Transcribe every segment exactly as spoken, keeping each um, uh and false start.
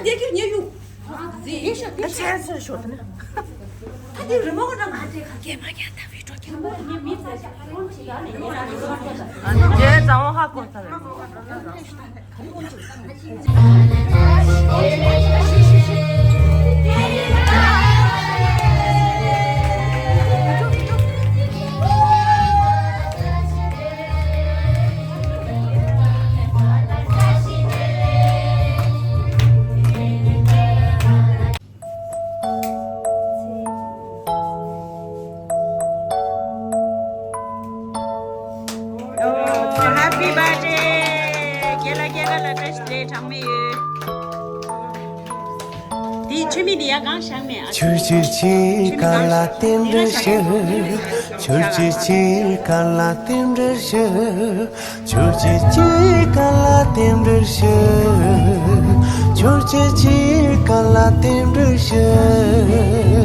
ཡ་ཁྱོད་ཉེ་ཡུ། ཨ་ཚེ་ཚེ་ཤོག་ཏུ་ནི། ཁ་དེ་རི་མོ་ག་ན་ང་དེ་ཁ་སྐྱེས་མ་ཀྱང་ད་བི་འགྲོ་ཀྱང་མོ་ཉེ་མི་ཚ་ཤ་ཁ་ཡོང་ཅི་ག་ནི་ཉེ་ར་རི་མོ་ག་ད། ཨ་ནི་རྒྱལ་བཟང་བོ་ཧ་གོ་ཚར་རེད། Happy birthday. རྒན་ལགས་རྒན་ལགས་ལ་བཀྲ་ཤིས་བདེ་ལེགས་གྲངས་མེད་ཡོད། དེ་མཆོད་མེ་འདི་ཡར་གང་བཞག་མེད་ཨ། ཆུ་ཆུ་ཆུ་ག་ལ་རྟེན་འབྲེལ་ཞུ། ཆུ་ཆུ་ཆུ་ག་ལ་རྟེན་འབྲེལ་ཞུ། ཆོས་ཀྱི་ཅི་ག་ལ་རྟེན་འབྲེལ་ཞུ། ཆོས་ཀྱི་ཅི་ག་ལ་རྟེན་འབྲེལ་ཞུ།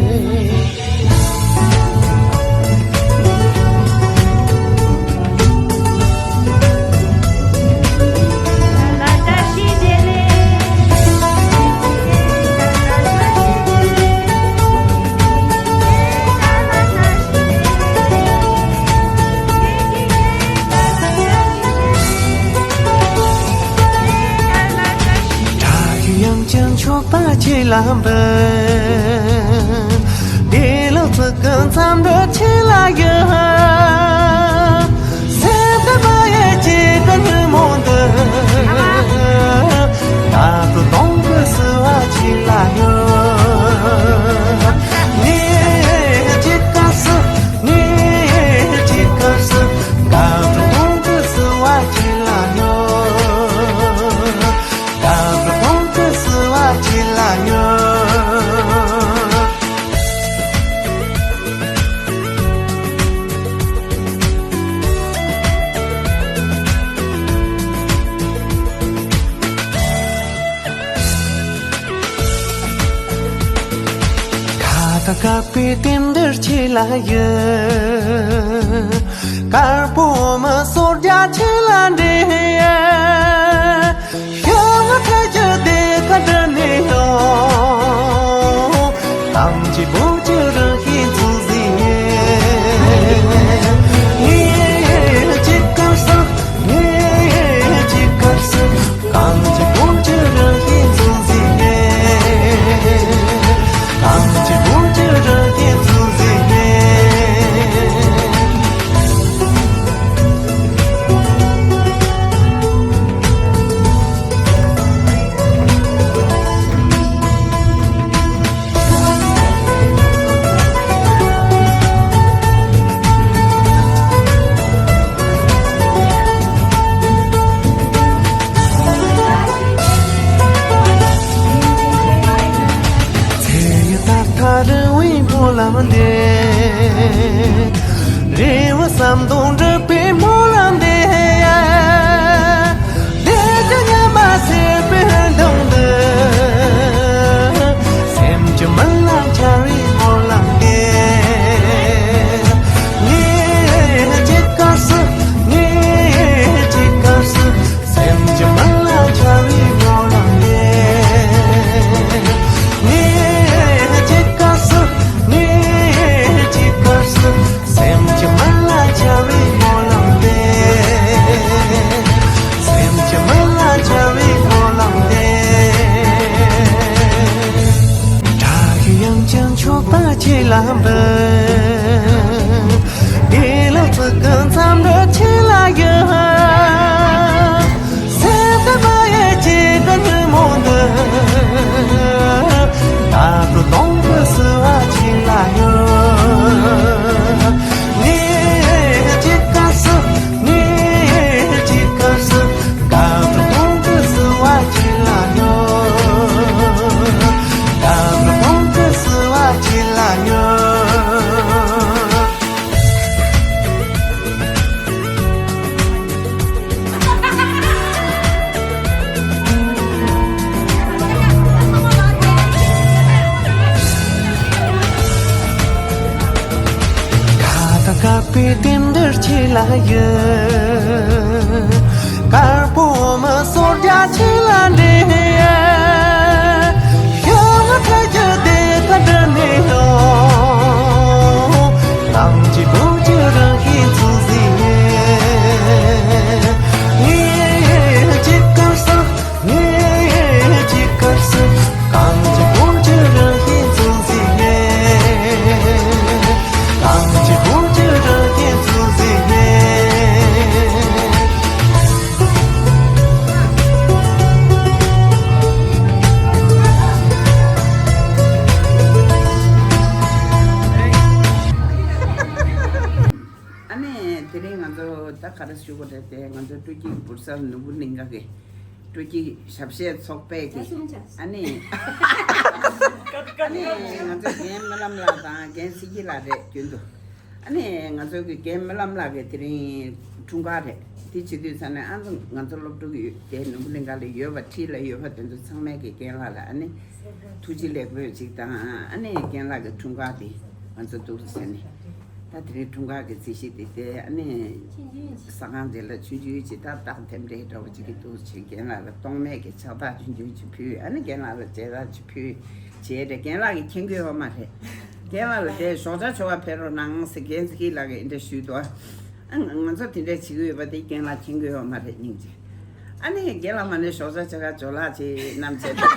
བྲག་གི་ཡང་ཅན་མཆོད་པ་ཆེ་ལ་འབུལ། དེ་ལ་ཚིག་གི་མཚམས་འདྲི་ཆེ་ལ་ཡོད། སེམས་དེ་མ་ཡེ་ཅིག་གི་ཉིན་མོ་འདི། ད་དུ་གདོང་གི་བསུ་བ་ཆེ་ལ་ཡོད། ངས་ཅི་ག་སུ། ངས་ཅི་ག་སུ། ད་དུ་གདོང་གི་བསུ་བ་ཆེ་ལ་ཡོད། ད་དུ་གདོང་གི་བསུ་བ་ཆེ་ལ་ཡོད། ཁ་ཁ་ཁ་པའི་རྟེན་འབྲེལ་ཆེ་ལ་ཡོད། དཀར་པོ་མི་སོར་རྒྱ་ཆེ་ལ་འདྲེས། ཤ་ང་ཐ་ཅི་དེ་ཁ་དྲི་ནས་ཡོང་། གང་ཅི་བོ་ཅི་རང་ཤེས་ཚུལ་ཟིན་ངེས། ངས་ཅི་གར་སོང་། ངས་ཅི་གར་སོང་། གང་ཅི་བོ་ཅི་རང་ཤེས་ཚུལ་ཟིན་ངེས། གང་ཅི་བོ་ཅི་རང་ཤེས་ཚུལ་ཟིན་ངེས། ཚེ་ཡི་ད་ཐ་རི་བའི་སྨོན་ལམ་འདེབས། རེ་བ་བསམ་དོན་འགྲུབ་པའི་སྨོན་ལམ་འདེབས། བདེ་སྐྱིད་ཉི་མ་ཟེར་བའི་གདོང་དུ། སེམས་ཀྱི་མི་ལ་འཆར་བའི་སྨོན་ལམ་འདེབས། ངས་ཅི་ག་སུ། ངས་ཅི་ག་སུ། སེམས་ཀྱི་མི་ལ་འཆར་བའི་སྨོན་ལམ་འདེབས། ངས་ཅི་ག་སུ། ངས་ཅི་ག་སུ། སེམས་ཀྱི་མི་ལ་འཆར་བའི་སྨོན་ལམ་འདེབས། སེམས་ཀྱི་མི་ལ་འཆར་བའི་སྨོན་ལམ་འདེབས། བྲག་གི་ཡང་ཅན་མཆོད་པ་ཆེ་ལ་འབུལ། དེ་ལ་ཚིག་གི་མཚམས་འདྲི་ཆེ་ལ་ཡོད། སེམས་དེ་མ་ཡེ་ཅིག་གི་ཉིན་མོ་འདི། ད་དུ་གདོང་གི་བསུ་བ་ཆེ་ལ་ཡོད། ངས་ཅི་ག་སུ། ངས་ཅི་ག་སུ། ད་དུ་གདོང་གི་བསུ་བ་ཆེ་ལ་ཡོད། ད་དུ་གདོང་གི་བསུ་བ་ཆེ་ལ་ཡོད། ཁ་ཁ་ཁ་པའི་རྟེན་འབྲེལ་ཆེ་ལ་ཡོད། དཀར་པོ་མི་སོར་རྒྱ་ཆེ་ལ་འདྲེས། དེ་ང་ཚོ་སྤྲོ་སྐྱིད་བུར་ས་ནོར་བུ་གླིང་ག་གི་སྤྲོ་སྐྱིད་ཞབས་གཞས་ཚོགས་པའི་གི་ཨ་ནི། ཨ་ནི་ང་ཚོ་རྒན་སྨོན་ལམ་ལགས་དང་རྒན་སྲིད་སྐྱིད་ལགས་རེད་རྒྱུན་དུ། ཨ་ནི་ང་ཚོ་གི་རྒན་སྨོན་ལམ་ལགས་ཀྱི་དེ་རིང་འཁྲུངས་སྐར་རེད། དེ་བྱེད་དུས་ཙ་ནས་ཨ་ང་ཚོ་སློབ་ཕྲུག་ཡོད་དེ་ནོར་བུ་གླིང་ག་ལ་ཡོད་པ་འཁྲིས་ལ་ཡོད་པ་དེ་ཚོ་ཚང་མས་ཀྱི་རྒན་ལགས་ལ་ཨ་ནི་ཐུགས་རྗེ་ལེགས་འབུལ་ཅིག་དང་ཨ་ནི་རྒན་ལགས་ཀྱི་འཁྲུངས་སྐར་དེ་ང་ཚོ་འདུག་ཟེར་ནས་ད་དེ་རིང་འཁྲུངས་སྐར་གྱི་རྩིས་གཞི་དེ་དེ་ཨ་ནི་ས་ཁང་དེ་ལ་ཆུང་ཆུང་ཅིག་ད་རྟགས་ཐེམ་འདྲ་འདྲ་བོ་ཅིག་གི་འདུག་ཅིག་རྒན་ལགས་ལ་རྟོག་མེད་ཀྱི་ཕྱག་རྟགས་ཆུང་ཆུང་ཅིག་ཕུལ། ཨ་ནི་རྒན་ལགས་ལ་མཇལ་དར་ཅིག་ཕུལ་བྱས་རེད། རྒན་ལགས་ཀྱིས་མཁྱེན་གྱི་ཡོད་མ་རེད། རྒན་ལགས་ལ་དེ་ཞོགས་ཇ་མཆོད་པ་ཕེབས་རོགས་གནང་ཟེར་རྒན་ཚེ་སྐྱིད་ལགས་ཀྱིས་འདི་འདྲ་ཞུས་འདུག་ཨ་ང་ང་ཚོ་དེ་འདྲ་བྱེད་ཀྱི་ཡོད་པ་དེ་རྒན་ལགས་མཁྱེན་གྱི་ཡོད་མ་རེད་སྙིང་རྗེ། ཨ་ནི་རྒན་ལགས་མ་ནས་ཞོགས་ཇ་ཆ་ག་ཇོ་ལགས་ཅིག་བསྣམས་བྱས་ཕེབས།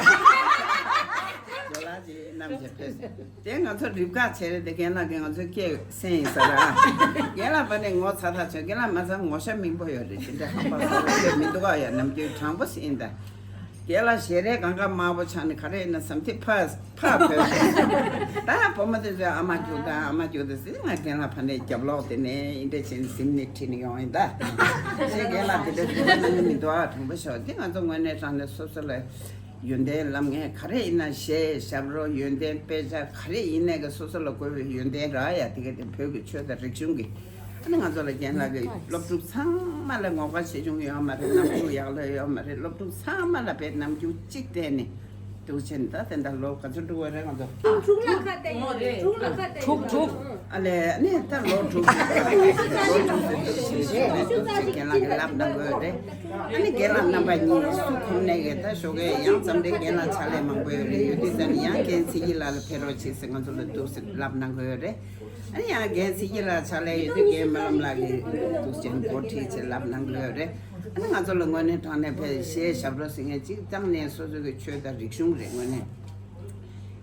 ཇོ་ལགས་ཅིག་བསྣམས་བྱས་ཕེབས། དེ་ང་ཚོ་རིབ་ཁ་བྱས་རེད་དེ་རྒན་ལགས་ཀྱིས་ང་ཚོའི་སྐད་གསན་ཡིན་ས་ར། རྒན་ལགས་པ་ནས་ངོ་ཚ་ཐག་ཆོད། རྒན་ལགས་མ་ཚ་ངོ་ཤ་མིན་པོ་ཡོད་རེད། དེ་འདྲ་ཧམ་པ་ཚ་བོ་སྐད་མི་འདུག་ག་ཡ་ནམ་རྒྱུན་དྲང་པོ་ཞིག་ཡིན་ད། རྒན་ལགས་ཞལ་རས་གང་ག་དམར་པོ་ཆགས་ནས་ག་རེ་ཡིན་ན་བསམ་ཐིག་ཕ་ཕ་བོས། ད་བུ་མོ་དེ་ཚོའི་ཨ་མ་རྒྱུག་ད་ཨ་མ་རྒྱུག་ད་ཟེར། ང་རྒན་ལགས་ཕ་ནས་རྒྱབ་ལོག་དེ་ནས་ཡིན་འདྲ་བྱས་ནས་གཟིམ་ནས་ཁྲིད་ནས་ཡོང་ཡིན་ད། ཞེས་རྒན་ལགས་དེ་འདྲ་དེ་འདྲ་གནང་གི་མི་འདུག་ཨ། དྲང་པོ་ཤོད་དེ་ང་ཚོ་དངོས་གནས་དྲང་གནས་སོ་སོ་ལ་ཡོན་ཏན་ལམ་ངན་ག་རེ་ཡིན་ན་གཞས་ཞབས་བྲོ་ཡོན་ཏན་དཔེ་ཆ་ག་རེ་ཡིན་ནས་གི་སོ་སོ་ལ་དགོས་པའི་ཡོན་ཏན་རག་ཡ་དེ་ག་དེ་བོད་ཀྱི་ཆོས་དང་རིག་གཞུང་གི་ཨ་ནི་ང་ཚོ་ལ་རྒན་ལགས་ཀྱིས་སློབ་ཕྲུག་ཚང་མ་ལ་ངོ་དགའ་ཆེ་ཆུང་ཡོད་མ་རེད། རྣམ་འགྱུར་ཡག་ལོས་ཡོད་མ་རེད། སློབ་ཕྲུག་ཚང་མ་ལ་བས་རྣམ་འགྱུར་གཅིག་བསྟན་ནས་འདུག་ཕྱིན་ད་དེ་འདྲ་ལོ་ག་ཚོད་འགྲོ་བ་རེད་ང་ཚོ། དྲུག་ལ་ཁ་གཏད་ཡོད་རེད། དྲུག་ལ་ཁ་གཏད་དྲུག་དྲུག་ཨ་ལས་ཨ་ནི་ད་ལོ་དྲུག་ལོ་དྲུག་ཟེར་དུས་ཞེས་ཞེས་ཞེས་ཞེས་རྒན་ལགས་ཀྱིས་ལབ་གནང་དགོས་རེད། ཨ་ནི་རྒན་ལགས་རྣམ་པ་གཉིས་སུ་ཁོམ་ནས་ཡོད་ད་ཞོགས་ཀས་ཡང་འཛམ་གླིང་རྒན་ལགས་ཕྱག་ལས་མང་པོ་ཡོད་རེད། ཡོད་དུས་ཙམ་ནས་ཡང་རྒན་ཚེ་སྐྱིད་ལགས་ལ་ཕེབས་རོགས་བྱེད་ཟེར་ང་ཚོ་ལ་འདུག་ཟེར་ལབ་གནང་དགོས་ཡོད་རེད། ཨ་ནི་ཡང་རྒན་ཚེ་སྐྱིད་ལགས་ཕྱག་ལས་ཡོད་དུས་རྒན་སྨོན་ལམ་ལགས་ཀྱིས་འདུག་ཅན་འགོ་ཁྲིད་ཅེས་ལབ་གནང་གི་ཡོད་རེད། ཨ་ནི་ང་ཚོ་ལ་དངོས་གནས་དྲང་གནས་ཕེབས་གཞས་ཞབས་བྲོ་ཟེར་མཁན་གཅིག་བཏང་ནས་སོ་སོ་གི་ཆོས་དང་རིག་གཞུང་རེད་དངོས་གནས།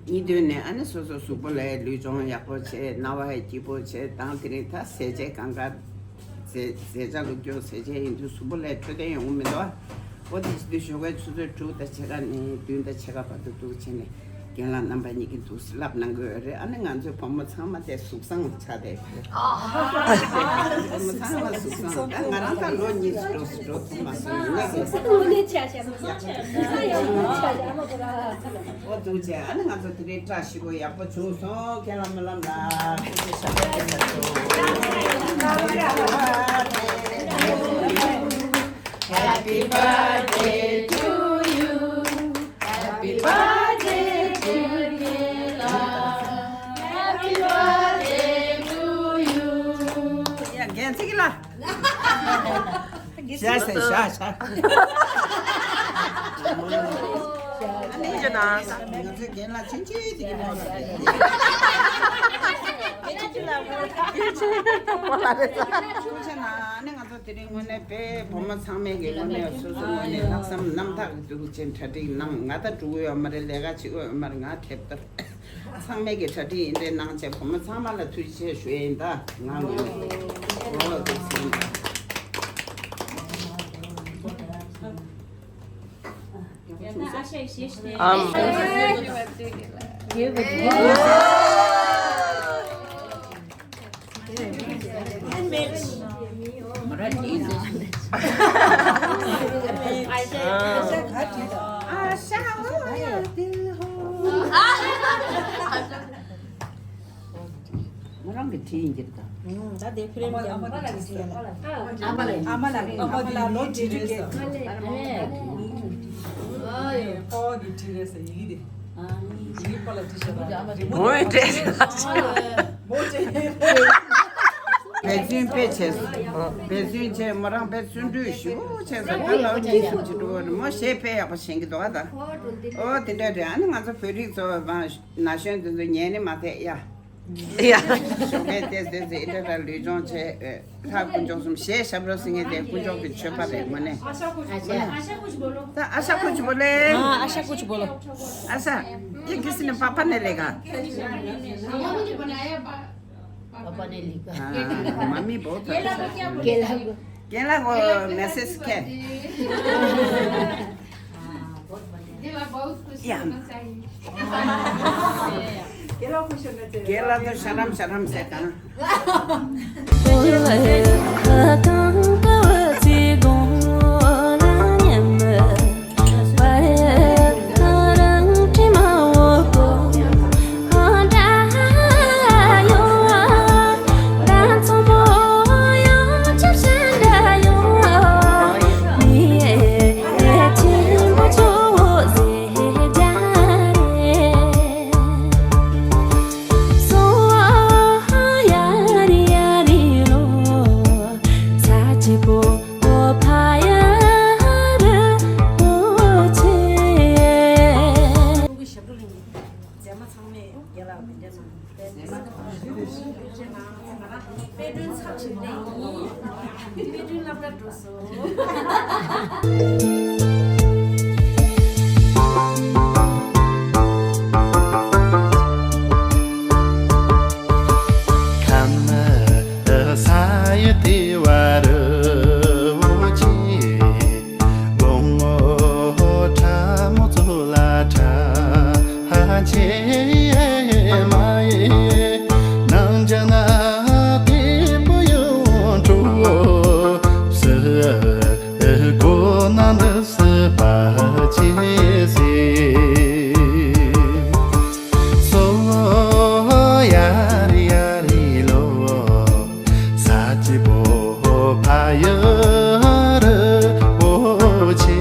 གཉིས་དོན་ནས་ཨ་ནི་སོ་སོ་གཟུགས་པོ་ལ་ལུས་སྦྱོང་ཡག་པོ་བྱེད། རྣ་བ་སྐྱིད་པོ་བྱེད་དང་དེ་རིང་ད་ཟས་བཅད་གང་ག་ཟས་ཟས་བཅད་ལ་སྐྱོ་ཟས་བཅད་ཡིན་དུས་གཟུགས་པོ་ལ་འཕྲོད་བསྟེན་ཡོང་གི་མི་འདུག་ཨ། འོ་དེ་བྱེད་དུས་ཞོགས་ཀའི་ཆུ་ཚོད་དྲུག་དང་ཕྱེད་ཀ་ནས་བདུན་དང་ཕྱེད་ཀ་བར་དུ་འདུག་བྱས་ནས། རྒན་ལགས་རྣམ་པ་གཉིས་ཀྱིས་འདུག་ལབ་གནང་གི་ཡོད་རེད། ཨ་ནི་ང་ཚོའི་བུ་མོ་ཚང་མ་དེ་གཟུགས་བཟང་ཆགས་བསྡད་ཡོད་རེད། བུ་མོ་ཚང་མ་གཟུགས་བཟང་། ད་ང་རང་ད་ལོ་གཉིས་སུ་འགྲོ་སུ་འགྲོ་ཐུབ་མ་སོང་ཡིན་ནའི་གི་དངོས་གནས་ཆ་བཞག་ན་ཆ་བཞག་ན་ཆ་བཞག་ན་ཨོ་འདུག་བྱས། ཨ་ནི་ང་ཚོ་དེ་རིང་བཀྲ་ཤིས་པོ་ཡག་པོ་བྱུང་སོང་། རྒན་ལགས་སྨོན་ལམ་ལ། Happy birthday to you. Happy birthday to you. Happy birthday to you. ཡ་རྒན་ཚེ་སྐྱིད་ལགས། ཤ་ཤ་ཤ་ཤ། ཨ་ནི་ང་ཚོའི་རྒན་ལགས་ཆུང་ཆུང་དེ་གི་མོ་ལ་རེད། ཆུང་ཆུང་ལ་མོ་ལ་རེད། ཐུགས་རྗེ་གནང་། ཨ་ནི་ང་ཚོ་དེ་རིང་དངོས་གནས་དཔེ་བུ་མོ་ཚང་མས་ཀྱི་དངོས་གནས་སོ་སོ་དངོས་གནས་ལྷག་བསམ་རྣམ་དག་གི་འདུག་ཅེས་གྲ་སྒྲིག་གནང་། ང་ད་འགྲོ་གི་ཡོད་མ་རེད། ལས་ཀ་བྱེད་ཀྱི་ཡོད་མ་རེད། ང་ཁེབས་ལྟར་ཚང་མས་ཀྱི་གྲ་སྒྲིག་ཡིན་འདྲེ་གནང་བྱས་བུ་མོ་ཚང་མ་ལ་ཐུགས་རྗེ་ཆེ་ཞུ་ཡ་ཡིན། ད་ང་ངོས་ནས་འོ་འདུག་ཟིན། ཨམ། ང་རང་གི་བྲིས་ཡིན་གྱི་རེད་ད། ད་དེ་ཕི་རེམ་ཨ་མ་ལགས་ཀྱིས་བྲིས་ཡ་ལ། ཨ་མ་ལགས་ཨ་མ་ལགས་ཨ་མ་ལགས་ལོ་བགྲེས་བགྲེས་ཀྱི། ཨ་ནི་ཕ་བ་གིས་བྲིས་རེད་ཟེར་ཡི་གེ་དེ། ཡི་གེ་ཕ་ལ་བྲིས་ཤག་ད། མོ་ཡི་བྲིས་ཤག་མོ་བྲིས། འབད་བརྩོན་དཔེ་བྱས་སོང་། འབད་བརྩོན་བྱས། མོ་རང་དཔེ་བརྩོན་འགྲུས་ཞེ་པོ་བྱས་སོང་། ད་ལོ་ཉི་ཤུ་ཅིག་འགྲོ་བ་རེད། མོ་གཞས་དཔེ་ཡག་པོ་ཤེས་ཀྱི་འདུག་ཨ། ད་ཨོ་དེ་འདྲ་རེད། ཨ་ནི་ང་ཚོ་བོད་རིགས་ཚོ་ན་གཞོན་དེ་ཚོ་ཉན་ནི་མ་ཐད་ཡ། ཡ། ཞོགས་པའི་ཏོག་ཙམ་ཏོག་ཙམ་ཨེ་འདྲ་འདྲ་ལུས་སྦྱོང་བྱས། ལྷ་དཀོན་མཆོག་གསུམ་གཞས་ཞབས་བྲོ་ཟེར་མཁན་དེ་དཀོན་མཆོག་གི་མཆོད་པ་རེད་དངོས་གནས། ད་आशा कुछ बोलो। आशा कुछ बोलो। आशा, ये किसी ने पापा ने लेगा। पापा ने लिखा। हाँ, मम्मी बहुत अच्छा है। केला को क्या बोलते हैं? केला को मैसेज क्या है? केला तो शरम शरम से कहा। དཔེ་སྐྲུན་ཚབ་བྱེད་མཁན་ཡིན། དཔེ་སྐྲུན་སློབ་གྲྭ་འགྲོ་སོང་། ཁམས་ས་ཡི་ལྟེ་བ་རི་བོ་ཆེ། དགོང་མོ་ཁྲ་མོ་ཚོ་ལ་ཁྲ་ཆེ་མ་ཡི། ནང་ཇ་ན་ཏི་པུ་ཡོང་ཁྲོ་སི་གོ་ན་འདི་སི་པ་ཆེ་སི། སོ་ཡ་རི་ཡ་རི་ལོ། ས་ཅི་པོ་ཕ་ཡུ་རི་བོ་ཆེ།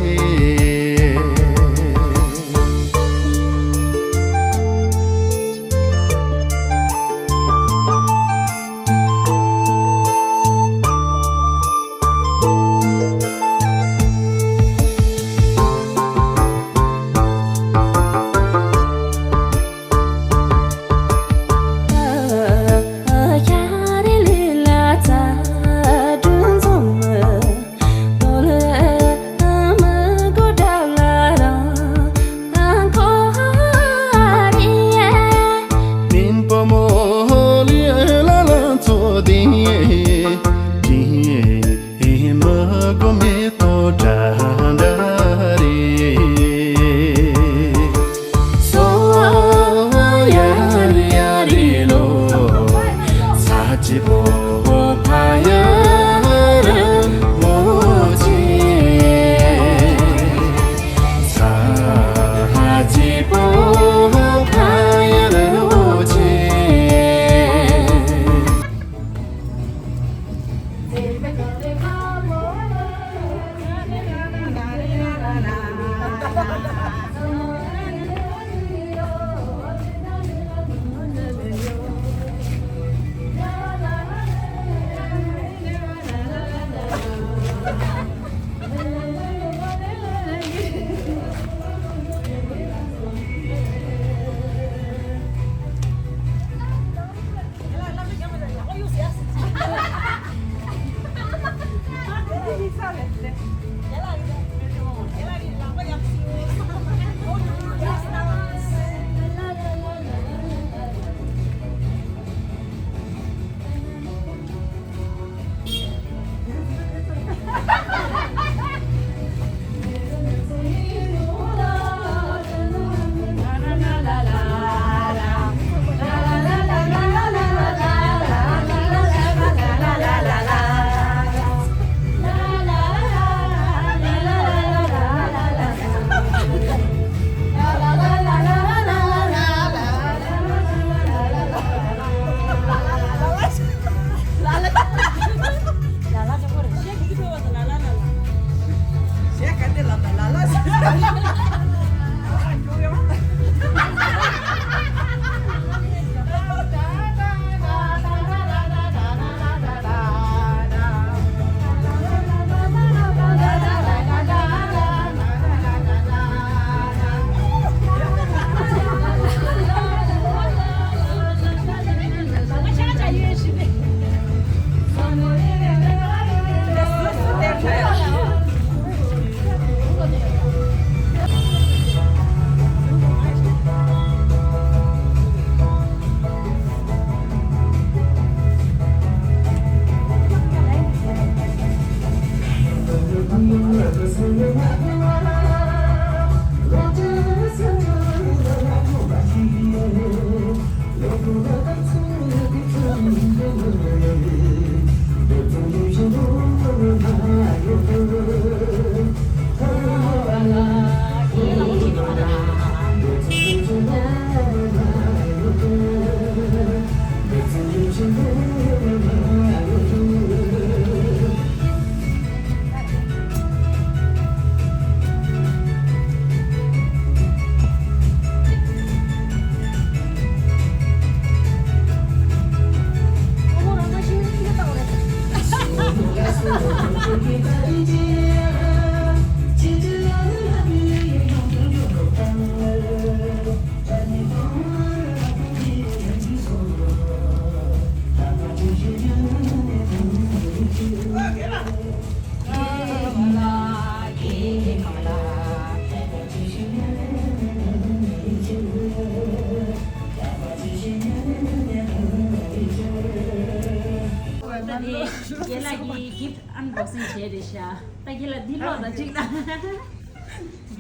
འབོག་སེང་བྱས་རེད་ཤག་ད་ཁྱེད་ལ་འདི་ལོག་ད་ཅིག་ལ།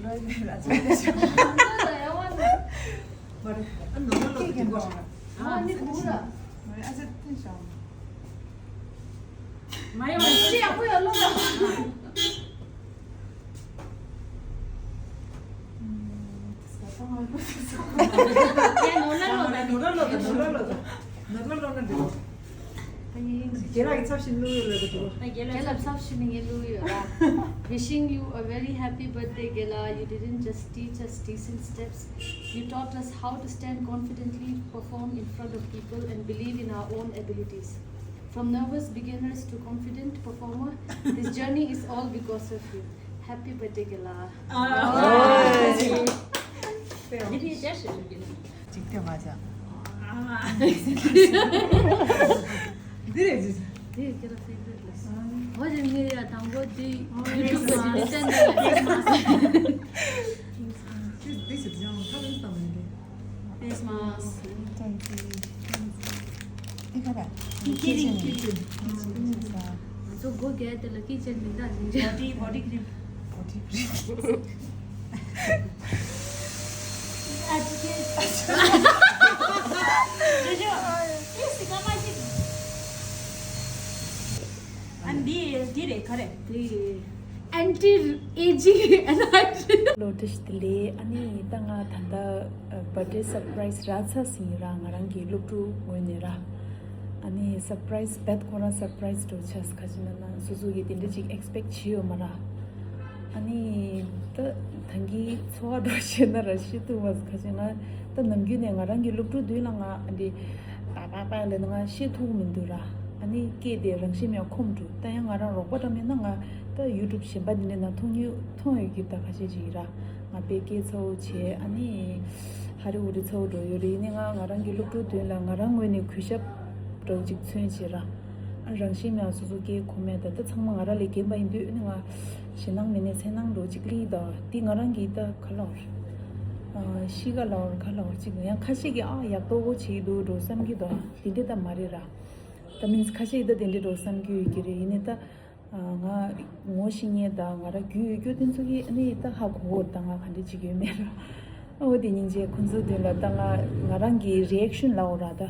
ལོས་ནས་ལ་ཚོད་ལས་ཤག་མ་རེད། ཨ་ནོར་ལོ་ལོ་དེ་འགོ་ཤག་ཨ་ནི་གུ་ར། མ་རེད། ཨ་ཚོད་ཐེངས་ཤག་མ་ཡོང་བ་ཅི་ཡག་པོ་ཡོད་ལོ། ཡ་ནོར་ལ་ལོ་ད་ནོར་ལ་ལོ་ད་ནོར་ལ་ལོ་ད་ནོར་ལ་ལོ་ད་ནོར་ལ་ལོ་ན་འགྲིག་གོ། ད་ངས་དགེ་ལགས་ཀྱི་ཚབ་ཞིག་བླུགས་ཡོད་ལ་ད་འགྲིག་གོ། ད་དགེ་ལགས་ཚབ་ཞིག་ནི་ངས་བླུགས་ཡོད་ར། Wishing you a very happy birthday, Gela. You didn't just teach us decent steps. You taught us how to stand confidently, perform in front of people, and believe in our own abilities. From nervous beginners to confident performer, this journey is all because of you. Happy birthday, Gela. འདི་ནི་བརྒྱ་ཞིག་རེད། འདི་ནི་འདི་རེད། འདི་ཁྱེད་རང་ཕེབས་རེད་ལ། ཨོ་རེད། ངས་ཡ་དང་པོ་འདི་ཡུ་ཊུབ་པ་ཅིག་ལ་བསྟན་ནས། This is young. How is the lady? Face mask. Thank you. Thank you. Kitchen. Kitchen. ང་ཚོ་སྒོ་བརྒྱབ་དེ་ལ་ཀི་ཅན་མི་འདུག་ནི་རེད། Body, body cream. Body cream. ཨ་ཅེ་ཅེ། ཅེ་ཅེ། ཨེ་སི་ཀ་མ་ཅིག་ཨ་འདི་འདི་རེད། ག་རེ་འདི། Anti aging and hydration. ལོ་བཀྲ་ཤིས་བདེ་ལེགས། ཨ་ནི་ད་ང་ད་ལྟ་ཨ་birthday surprise རག་ཚར་ཟིན་ཡིན་ར། ང་རང་གི་སློབ་ཕྲུག་ངོས་ནས་ར། ཨ་ནི་surprise རྦད་ཁོ་རང་surprise འགྲོ་ཆགས། ག་ཅི་ན་ན་སོ་སོ་གིས་དེ་འདྲ་ཅིག་expect བྱས་ཡོད་མ་ར། ཨ་ནི་ད་ད་གིན་འཚོ་བ་འགྲོ་བྱས་ན་ར་ཤེས་ཐུབ་མ་སོང་། ག་ཅི་ན་ད་ནམ་རྒྱུན་ནས་ང་རང་གི་སློབ་ཕྲུག་མདུན་ལ་ང་ཨ་འདི་པ་པ་པ་ལབ་ན་ང་བཤད་ཐུབ་མི་འདུག་ར། ཨ་ནི་སྐད་དེ་རང་བཞིན་མེད་ཁོམ་འགྲོ། ད་ཡང་ང་རང་རོགས་པ་འདྲ་མེད་ན་ང་ད་ཡུ་ཊུབ་གཞན་པ་འདི་འདྲའི་ནང་མཐོང་ཡོད་མཐོང་ཡོད་ཀྱི། ད་ཁ་ཤས་ཅིག་ར་ང་དཔེ་སྐད་ཚ་བོ་བྱས། ཨ་ནི་ཧ་རི་ཧུ་རི་ཚ་བོ་འགྲོ་ཡོད་རེད། ཡིན་ནའི་ང་ང་རང་གི་སློབ་ཕྲུག་མདུན་ལ་ང་རང་ངོས་ནས་གུས་ཞབས་འདྲ་བོ་ཅིག་མཚོན་བྱས་ར། ཨ་རང་བཞིན་མེད་སོ་སོ་སྐད་ཁོམ་མེད། ད་ད་ཚང་མ་ང་རང་ལས་རྒན་པ་ཡིན་དུས་ཨ་ནི་ང་ཞེད་སྣང་མེད་ནས་སེམས་ནང་འགྲོ་ཅིག་ལི་ད་འདི་ང་རང་གི་ད་ག་ལབ་ར། ཨ་གཤིས་ཀ་ལབ་ར་ག་ལབ་ར་ཅིག་ཡང་ཁ་ཤས་ཀྱིས་ཨ་ཡག་པོ་བོ་བྱེད་འདུག་འགྲོ་བསམ་གྱི་འདུག་དེ་འདྲ་ད་མ་རེད་ར། ད་མིན་ཁ་ཤས་ཀྱིས་ད་དེ་འདྲ་འགྲོ་བསམ་གྱི་ཡོད་ཀྱི་རེད། ཡིན་ནའི་ད་ང་ངོ་ཤེས་མཁན་དང་ང་རང་རྒྱུས་ཡོད་རྒྱུ་དེ་ཚོ་གིས་ཨ་ནི་ད་ཧ་གོ་གོ། ད་ང་ག་འདྲ་བྱེད་ཀྱི་ཡོད་མེད་ར། ཨ་འོ་དེ་སྙིང་རྗེ། ཁོང་ཚོའི་མདུན་ལ་ད་ང་ང་རང་གི་རི་ཨེག་ཤན་ལབ་འོ་ར། ད་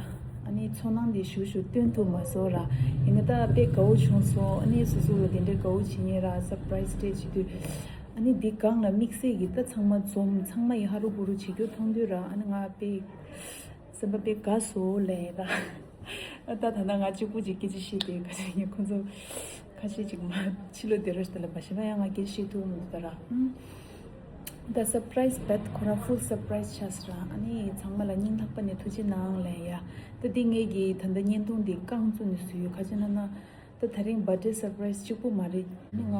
ཨ་ནི་ཚོར་སྣང་དེ་ཞུ་ཞུ་སྟོན་ཐུབ་མ་སོང་ར། ཡིན་ནའི་ད་དཔེ་དགའ་བོ་བྱུང་སོང་། ཨ་ནི་སོ་སོ་ལ་དེ་འདྲའི་དགའ་བོ་བྱེད་མཁན་ར་སར་པ་རའི་སི་སྤྲད་བྱེད་དུས། ཨ་ནི་འདི་སྒང་ལ་དམིགས་བསལ་གྱིས་ད་ཚང་མ་འཛོམས། ཚང་མ་ཡི་ཧ་རུ་བུ་རུ་བྱེད་རྒྱུ་མཐོང་དུས་ར། ཨ་ནི་ང་དཔེ་སེམས་པ་དཔེ་དགའ་སོང་ལབ་ཡིན་ར། ད་ད་ལྟ་ང་གཅིག་པུ་ཅིག་སྐད་ཆ་བཤད་དེ་ག་ཚོད་ཡིན། ཁོང་ཚོ་ཁ་ཤས་ཅིག་མ་ཕྱི་ལོགས་བསྡད་རོགས་ཞེས་ལབ་པ་ཞིག་ན་ཡང་ང་སྐད་ཆ་བཤད་ཐུབ་མི་འདུག་ད་ར། ཨུམ། ད་སར་པ་རའི་སི་རྦད་ཁོ་རང་ཧྥུལ་སར་པ་རའི་སི་ཆགས་སོང་ར། ཨ་ནི་ཚང་མ་ལ་སྙིང་ཐག་པ་ནས་ཐུགས་རྗེ་གནང་ལབ་ཡ། ད་འདི་ངེད་ཀྱི་ད་ལྟ་བརྙན་ཐུང་འདི་རྐང་བཙུགས་ནས་བཟོས་ཡོད། ག་ཅི་ན་ན། ད་ད་རིང་བར་ཐ་ཌེ་སར་པ་རའི་སི་གཅིག་པུ་མ་རེད། ང་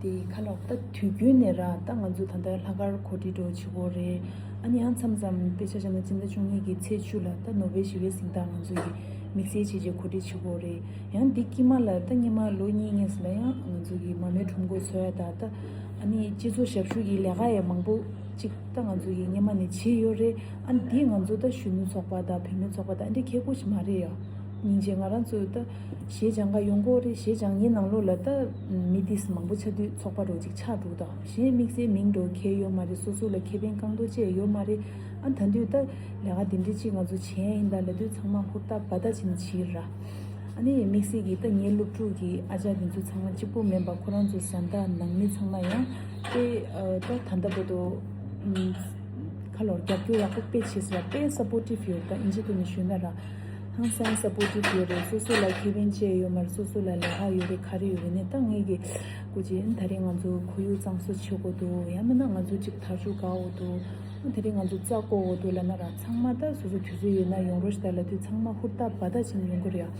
དེ་ཁ་ལོག་ད་དུས་རྒྱུན་ནས་ར། ད་ང་ཚོ་ད་ལྟ་ལྷག་དཀར་གོ་སྒྲིག་འགྲོ་བྱེད་དགོས་རེད། ཨ་ནི་ཡང་མཚམས་མཚམས་དཔེ་ཆ་བཞག་ན་སྤྱི་ཟླ་བཅུ་གཉིས་ཀྱི་ཚེས་བཅུ་ལ་ད་ནོ་བེལ་ཞི་བའི་གཟེངས་རྟགས་ང་ཚོ་ཡི་དམིགས་བསལ་བྱས་རྗེས་གོ་སྒྲིག་བྱེད་དགོས་རེད། ཡང་འདི་དཀྱིལ་མ་ལ་ད་སྔོན་མ་ལོ་གཉིས་སྔོན་ལ་ཡང་ང་ཚོ་གི་མ་རྨོས་ཁྲོམ་སྐོར་འཚོགས་ཡ་ད་ད་ཨ་ནི་སྤྱི་ཚོགས་ཞབས་ཞུ་གི་ལས་ཀ་ཡང་མང་པོ་ཅིག་ད་ང་ཚོ་གི་སྔོན་མ་ནས་བྱས་ཡོད་རེད། ཨ་ནི་འདི་ང་ཚོ་ད་གཞོན་ནུ་ཚོགས་པ་དང་བུད་མེད་ཚོགས་པ་དང་ཨ་འདྲ་ཁེ་པོ་ཞིག་མ་རེད་ཡ། སྙིང་རྗེ། ང་རང་ཚོ་ད་གཞས་སྦྱང་ག་ཡོང་གི་ཡོད་རེད། གཞས་སྦྱང་ཡས་ནང་ལོགས་ལ་ད་མི་ཏིས་མང་པོ་ཆགས་དུས་ཚོགས་པ་འདྲ་བོ་ཅིག་ཆགས་འགྲོ་གི་འདུག་གཞན་དམིགས་བསལ་མིང་འདྲ་བོ་གང་ཡང་ཡོད་མ་རེད། སོ་སོ་ལ་ཁེ་ཕན་རྐང་ཐོག་ཅིག་ཡོད་མ་རེད། ཨ་ད་དུང་ད་ལས་ཀ་འདི་འདྲ་ཅིག་ང་ཚོ་བྱས་ཡིན་ད་ལབ་དུས་ཚང་མ་ཧུར་ཐག་འབད་ཐག་བྱས་ནས་བྱས་ར། ཨ་ནི་དམིགས་བསལ་གྱིས་ད་ངའི་སློབ་ཕྲུག་གི་ཨ་ཅག་དེ་ཚོ་ཚང་མ་གཅིག་པུ་མིན་པ་ཁོ་རང་ཚོ་གཟེངས་རྟགས་ནང་མི་ཚང་མ་ཡང་དཔེ་ཨ་ད་ད་ལྟ་བར་དུ་ཁ་ལོར་རྒྱབ་སྐྱོར་ཡག་པོ་དཔེ་བྱས་ཟེར་དཔེ་སབ་པོར་ཊིབ་ཡོད། ད་ཨིན་ཇི་ཐོག་ནས་ཞུས་ན་ར། ཧང་སང་སབ་པོར་ཊིབ་ཡོད་རེད། སོ་སོ་ལ་ཁེ་ཕན་ཅི་ཡོད་མ་རེད། སོ་སོ་ལ་ལས་ཀ་ཡོད་རེད། ག་རེ་ཡོད་རེད་ནས་ད་ངེད་ཀྱི་སྐུ་མཁྱེན་ད་རེས་ང་ཚོ་ཁོར་ཡུག་གཙང་བཟོ་བྱེད་དགོས་འདུག་ཡང་མིན་ན་ང་ཚོ་ཅིག་དར་ལྕོག་དགའ་འོ་འདུག་ད་རེས་ང་ཚོ་རྩྭ་བརྐོ་འོ་འདུག་ལབ་ན་ར། ཚང་མ་ད་སོ་སོ་དུས་ཚོད་ཡོད་ན་ཡོང་རོགས་ཞེས་ད་ལབ་དུས་ཚང་མ་ཧུར་ཐག་འབད་ཐག་བྱས་ནས་ཡོང་གི་རེད་ཡ།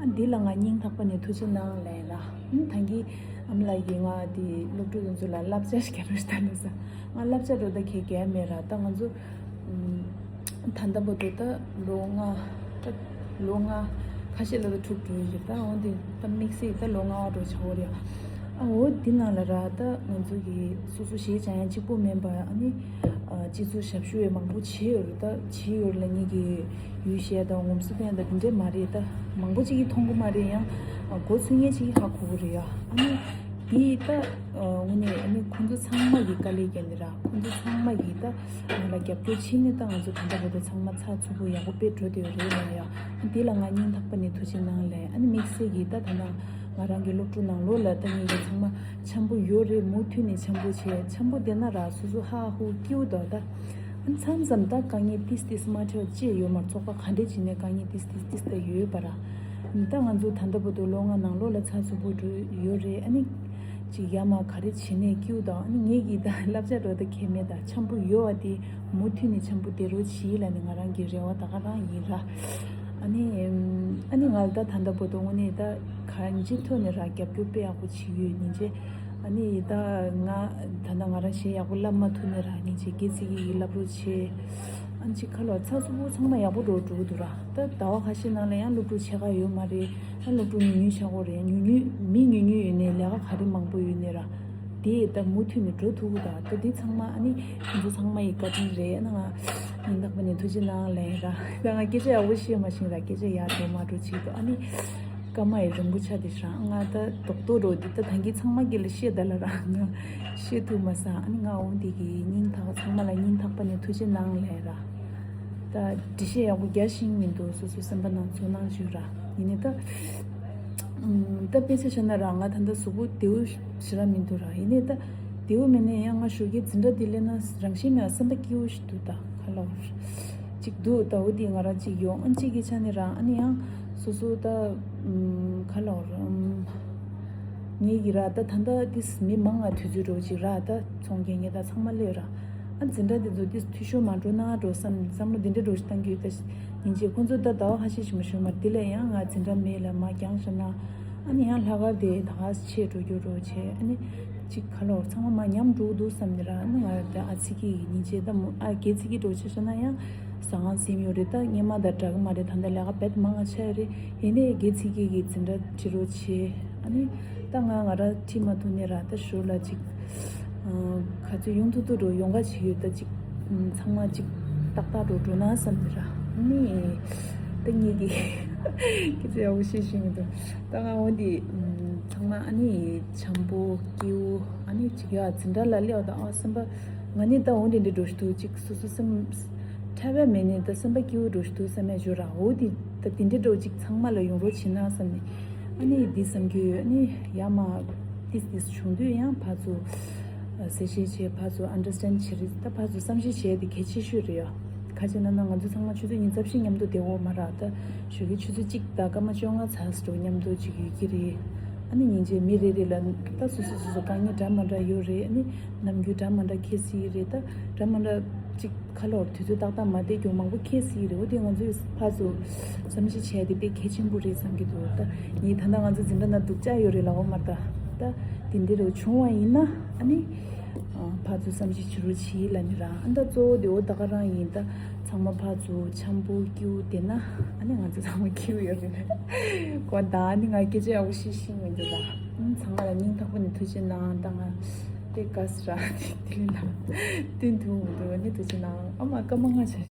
ཨ་འདི་ལ་ང་སྙིང་ཐག་པ་ནས་ཐུགས་རྗེ་གནང་ལབ་ཡིན་ར། ཨ་ད་གིན་ཨ་མ་ལགས་ཀྱིས་ང་དེ་སློབ་ཕྲུག་ཚོ་ལ་བསླབ་བྱ་ཞིག་རྒྱག་རོགས་ཞེས་ད་ལབ་ས། ང་བསླབ་བྱ་འདྲ་བོ་ད་གང་ཡང་རྒྱག་མེད་ར། ད་ང་ཚོ་ཨུམ། ད་ལྟ་བར་དུ་ད་ལོ་ལྔ། ད་ལོ་ལྔ་ཁ་ཤས་ལ་ད་དྲུག་འགྲོ་ཡི་རེད། ད་འོན་ཏེ་ད་དམིགས་བསལ་ད་ལོ་ལྔ་པ་འདྲ་བོ་ཆགས་ཀྱི་རེད། འོ་འདི་ནང་ལ་ར་ད་ང་ཚོ་གི་སོ་སོ་གཞས་སྦྱང་ཡ་གཅིག་པོ་མིན་པ་ཨ་ནི་སྤྱི་ཚོགས་ཞབས་ཞུ་བའི་མང་པོ་བྱས་ཡོད་རེད། ད་བྱས་ཡོད་རེད་ལ་ངེད་ཀྱི་ཡུལ་གཞས་དང་ངོམ་སོ་ཕན་དང་འདི་འདྲས་མ་རེད། ད་མང་པོ་ཅིག་གིས་མཐོང་གི་མ་རེད། ཡང་མགོ་ཚོས་མཁན་ཅིག་གིས་ཧ་གོ་གི་རེད་ཡ། ཨ་ནི་འདི་ད་དངོས་གནས་ཨ་ནི་ཁོང་ཚོ་ཚང་མ་གི་དཀའ་ལས་བརྒྱབ་ནི་ར། ཁོང་ཚོ་ཚང་མ་གིས་ད་ང་ལ་རྒྱབ་སྐྱོར་བྱས་ནས་ད་ང་ཚོ་ད་ལྟ་བར་དུ་ཚང་མ་ཚགས་ཚུད་པོ་ཡག་པོ་དཔེ་འགྲོ་བསྡད་ཡོད་རེད་ལ་ཡ། འདི་ལ་ང་སྙིང་ཐག་པ་ནས་ཐུགས་རྗེ་གནང་ལས། ཨ་ནི་དམིགས་བསལ་གྱིས་ད་ད་ལྟ་ང་རང་གི་སློབ་ཕྲུག་ནང་ལོགས་ལ་ད་ངེད་ཀྱི་ཚང་མ་འཆམ་པོ་ཡོད་རེད། མུ་མཐུད་ནས་འཆམ་པོ་བྱས། འཆམ་པོ་བསྡད་ན་ར་སོ་སོ་ཧ་ཧུ་སྐྱིད་པོ་འདུག་ད་ཨ་ནི་མཚམས་མཚམས་ད་དཀའ་ངལ་ཏིས་ཏིས་མ་འཕྲད་ཅེས་ཡོད་མ་རེད། ཚོགས་པ་ག་འདྲས་བྱས་ནས་དཀའ་ངལ་ཏིས་ཏིས་ཏིས་ད་ཡོད་པ་ར། ད་ང་ཚོ་ད་ལྟ་བར་དུ་ལོ་ལྔ་ནང་ལོགས་ལ་ཚགས་ཚུད་པོ་འགྲོ་ཡོད་རེད། ཨ་ནི་ཅིག་ཡ་མ་ག་རེ་བྱེད་ནས་སྐྱིད་པོ་དང་། ཨ་ནི་ངེད་ཀྱིས་ད་བསླབ་བྱ་འགྲོ་ད་གལ་མེད། ད་འཆམ་པོ་ཡོད་པ་དེ་མུ་མཐུད་ནས་འཆམ་པོ་བསྡད་རོགས་གྱིས་ལབ་ནས་ང་རང་གི་རེ་བ་ད་ག་རང་ཡིན་ར། ཨ་ནི་ཨ་ནི་ང་ལ་ད་ད་ལྟ་བར་དུ་དངོས་གནས་ད་གང་ཅིའི་ཐོག་ནས་ར་རྒྱབ་སྐྱོར་དཔེ་ཡག་པོ་བྱེད་ཡོད་སྙིང་རྗེ། ཨ་ནི་ད་ང་ད་ལྟ་ང་རང་གཞས་ཡག་པོ་བསླབ་མ་ཐུབ་ནས་ར་སྙིང་རྗེ། སྐད་ཚིག་གི་བསླབ་རོགས་བྱེད། ཨ་ནི་ཅིག་ཁ་ལོ་ཚགས་ཚུད་པོ་ཚང་མ་ཡག་པོ་འགྲོ་འགྲོ་གི་འདུག་ར། ད་ཟླ་བ་ཁ་ཤས་ནང་ལ་ཡང་སློབ་ཕྲུག་ཕྱེད་ཀ་ཡོད་མ་རེད། ཨ་སློབ་ཕྲུག་ཉུང་ཉུང་ཆགས་ཀྱི་རེད། ཉུང་ཉུང་མི་ཉུང་ཉུང་ཡོད་ནའི་ལས་ཀ་ག་རེ་མང་པོ་ཡོད་ནའི་ར། དེ་ད་མུ་མཐུད་ནས་འགྲོ་ཐུབ་ཀྱི་ད། ད་འདི་ཚང་མ་ཨ་ནི་ཁྱེད་ཚོ་ཚང་མ་ཡི་བཀའ་དྲིན་རེད། ཨ་ནི་ང་སྙིང་ཐག་པ་ནས་ཐུགས་རྗེ་གནང་ལན་ར། ད་ང་སྐད་ཆ་ཡག་པོ་བཤད་མ་ཤེས་ར། སྐད་ཆ་ཡག་འགྲོ་མ་འགྲོ་བྱེད་དོ། ཨ་ནི་སྐར་མ་ཡི་རིང་པོ་ཆགས་དེ་ཤག་ང་ད་རྡོག་རྡོག་འགྲོ་འདི་ད་ད་གིན་ཚང་མ་གི་ལ་བཤད་ད་ལ་ར་ང་བཤད་ཐུབ་མ་སོང་། ཨ་ནི་ང་འོ་འདི་གི་སྙིང་ཐག་ཚང་མ་ལ་སྙིང་ཐག་པ་ནས་ཐུགས་རྗེ་གནང་ལན་ར། ད་འགྲེལ་བཤད་ཡག་པོ་རྒྱག་ཤེས་མི་འདུག་སོ་སོ་སེམས་པ་ནང་ཚོར་སྣང་ཞུ་ར། ཡིན་ནའི་ད་ཨམ། ད་དཔེ་ཆ་བཞག་ན་ར་ང་ད་ལྟ་གཟུགས་པོ་བདེ་པོ་ཞེ་དྲག་མི་འདུག་ར། ཡིན་ནའི་ད་བདེ་པོ་མེད་ནའི་ཡང་ང་ཞོགས་ཀས་འཛིན་གྲྭ་འདི་སླེབས་ན་རང་བཞིན་མེད་པ་སེམས་པ་སྐྱིད་པོ་ཞིག་འདུག་ད་ཁ་ལོ་ཅིག་འདུག་ད་འོ་དེ་ང་རང་ཅིག་ཡོང་ཨ་ཅིག་གི་ཆ་ནས་ར། ཨ་ནི་ཡང་སོ་སོ་ད་ཨམ། ཁ་ལོ་ཨམ། ངེད་ཀྱི་ར་ད་ད་ལྟ་དེ་མི་མང་ང་དུས་ཚོད་འགྲོ་ཅིག་ར། ད་ཚོང་རྒྱག་མཁན་ད་ཚང་མ་སླེབས་ར། ཨ་འཛིན་གྲྭ་དེ་ཚོ་དེ་འཐུས་ཤོར་མ་འགྲོ་ན་འགྲོ་བསམ་བསམ་བློ་དེ་འདྲ་འགྲོ་ཞིག་བཏང་གི་ཡོད། ད་ཡིན་ཅེ་ཁོང་ཚོ་ད་ཟླ་བ་ཁ་ཤས་ཤིག་མ་ཞུ་མ་དེ་ལས་ཡང་ང་འཛིན་གྲྭ་མེད་ལ་མ་རྒྱང་ཤ་ན། ཨ་ནི་ཡང་ལྷག་དཀར་དེ་ད་ག་ཆེ་འགྲོ་རྒྱུ་འགྲོ་ཆེ། ཨ་ནི་ཅིག་ཁ་ལོར་ཚང་མ་མ་ཉམས་འགྲོ་འདུག་བསམ་ནི་ར། ཨ་ནི་ང་ད་ཨ་ཚིག་གི་ཡིན་ཅེ་ད་མོ་ཨ་སྒལ་ཚིག་གི་འགྲོ་ཆེ་ཤ་ན་ཡང་ཟ་ཁང་ཟིན་ཡོད་རེད། ད་སྔོན་མ་ད་འདྲ་གི་མ་རེད། ད་ད་ལས་ཀ་བེད་མང་ང་ཆ་ཡོད་རེད། ཡིན་ནའི་སྒལ་ཚིག་གི་གི་འཛིན་གྲྭ་ཁྲིད་རོགས་བྱེད། ཨ་ནི་ད་ང་ང་ར་ཁྲིད་མ་ཐུབ་ནས་ར། ད་ཞོར་ལ་ཅིག་ཨ་ག་ཚོད་ཡོང་ཐུབ་ཐུབ་འགྲོ་ཡོང་ག་བྱེད་ཡོད། ད་ཅིག་ཨ་ཚང་མ་ཅིག་ཏག་ཏག་འགྲོ་འགྲོ་ན་བསམ་ནས་ར། ཨ་ནི་ད་ངེད་ཀྱི་སྐད་ཆ་ཡག་པོ་བཤད་ཤེས་མི་འདུག་ད་ང་འོ་འདི་ཨ་ཚང་མ་ཨ་ནི་འཆམ་པོ་སྐྱིད་པོ་ཨ་ནི་ཅིག་ཡ་འཛིན་གྲྭ་ལ་སླེབས་ད་ཨ་སེམས་པ་ང་ནི་ད་འོ་འདི་འདྲ་འགྲོ་ཞིག་འདུག་ཅིག་སོ་སོ་སེམས་ཁྲལ་བ་མེད་ནས་ད་སེམས་པ་སྐྱིད་པོ་འགྲོ་ཞིག་འདུག་བསམ་ཡ་ཞོར་ར། འོ་འདི་ད་དེ་འདྲ་འགྲོ་ཅིག་ཚང་མ་ལ་ཡོང་རོགས་བྱེད་ན་བསམ་ནས། ཨ་ནི་འདི་བསམ་རྒྱུ་ཡོད། ཨ་ནི་ཡ་མ་ཏིས་ཏིས་བྱུང་དུས་ཡང་ཕར་ཚུར་གསལ་བཤད་བྱས། ཕར་ཚུར་ཨན་ཌར་སི་ཊེན་ཌ་བྱེད་རེད། ད་ཕར་ཚུར་བསམ་ཤེས་བྱས་དེ་གལ་ཆེ་ཤོས་རེད་ཡ། ག་ཅི་ན་ན་ང་ཚོ་ཚང་མ་ཆུ་ཚོད་ཉི་ཤུ་རྩ་བཞི་མཉམ་དུ་བསྡད་འོ་མ་ར། ད་ཞོགས་ཀའི་ཆུ་ཚོད་གཅིག་དང་སྐར་མ་བཅོ་ལྔ་ཚར་འགྲོ་མཉམ་དུ་ཅིག་ཡོད་ཀྱི་རེད། ཨ་ནི་སྙིང་རྗེ་མི་རེ་རེ་ལ་ད་སོ་སོ་སོ་སོ་དཀའ་ངལ་འདྲ་མ་འདྲ་ཡོད་རེད། ཨ་ནི་ནམ་རྒྱུན་འདྲ་མ་འདྲ་འཁྱེར་སྲིད་རེད། ད་འདྲ་མ་འདྲ་ཅིག་ཁ་ལོར་དུས་ཚོད་ཏག་ཏག་མ་བསྡད་རྒྱུ་མང་པོ་འཁྱེར་སྲིད་རེད། འོ་དེ་ང་ཚོས་ཕར་ཚུར་བསམ་གཞིག་བྱས་ཏེ་དཔེ་གལ་ཆེན་པོ་རེད་བསམ་གྱི་འདུག་ད་ངས་ད་ལྟ་ང་ཚོ་འཛིན་གྲྭ་ནང་སྡུག་ཅག་ཡོད་རེད་ལབ་འོ་མ་རེད། ད་ད་དེ་འདྲ་རེ་བྱུང་བ་ཡིན་ན་ཨ་ནི་ཕར་ཚུར་བསམ་གཞིག་བྱེད་རོགས་གྱིས་ལབ་ནི་ར། ཨ་ད་གཙོ་བོ་དེ་འོ་ད་ག་རང་ཡིན། ད་ཚང་མ་ཕར་ཚུར་འཆམ་པོ་སྐྱིད་པོ་བསྡད་ན་ཨ་ནི་ང་ཚོ་ཚང་མ་སྐྱིད་པོ་ཡོད་རེད། གོ་ད་ཨ་ནི་ང་སྐད་ཆ་ཡག་པོ་བཤད་ཤེས་མི་འདུག་ད་ཚང་མ་ལ་སྙིང་ཐག་པ་ནས་ཐུགས་རྗེ་གནང་། ད་ང་དཔེ་དགའ་སོང་ར། དེ་དེ་ལ་བསྟུན་ཐུབ་མི་འདུག་ཨ་ནི་ཐུགས་རྗེ་གནང་། ཨ་མ་སྐར་མ་ལྔ་ཆགས།